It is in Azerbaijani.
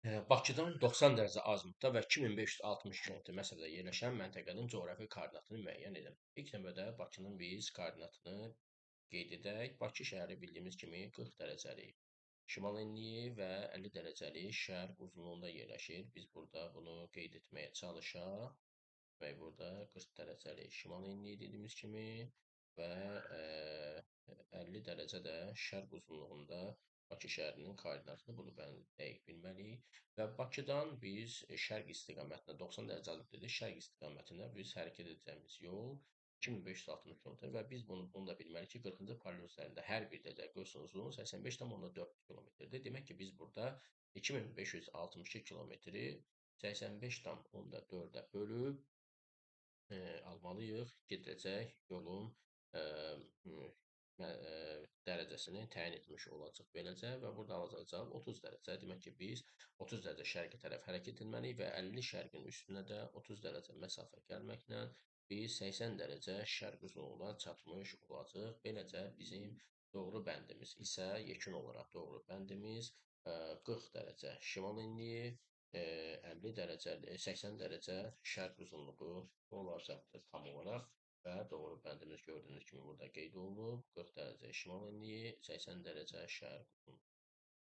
Bakıdan 90 dərəcə azimutda və 2560 km məsafədə yerləşən məntəqənin coğrafi koordinatını müəyyən edin. İlk növbədə Bakının biz koordinatını qeyd edək. Bakı şəhəri bildiyimiz kimi 40 dərəcəlik şimal enliyi və 50 dərəcəlik şərq uzunluğunda yerləşir. Biz burada bunu qeyd etməyə çalışaq. Və burada 40 dərəcəlik şimal enliyi dediyimiz kimi və 50 dərəcə də şərq uzunluğunda Bakı şəhərinin koordinatını bunu mən dəqiq bilməliyik. Və Bakıdan biz şərq istiqamətinə 90 dərəcə azimutda şərq istiqamətinə biz hərəkət edəcəyimiz yol 2560 km və biz bunu da bilməliyik ki, 40-cı paralel üzərində hər bir dərəcə qövsün uzunluğu 85,4 kilometrdir. Demək ki, biz burada 2562 kilometri 85,4-ə bölüb almalıyıq. Gediləcək yolun dərəcəsini təyin etmiş olacaq beləcə və burada alacaq cavab 30 dərəcə. Demək ki, biz 30 dərəcə şərqi tərəf hərəkət etməliyik və 50 şərqin üstünə də 30 dərəcə məsafə gəlməklə biz 80 dərəcə şərq uzunluğuna çatmış olacaq. Beləcə bizim doğru bəndimiz isə yekun olaraq doğru bəndimiz 40 dərəcə şimal enliyi, 50 dərəcə, 80 dərəcə şərq uzunluğu olacaqdır tam olaraq. Və doğru bəndimiz gördüyünüz kimi burada qeyd olunub. 40 dərəcə şimal enliyi, 80 dərəcə şərq uzunluğu.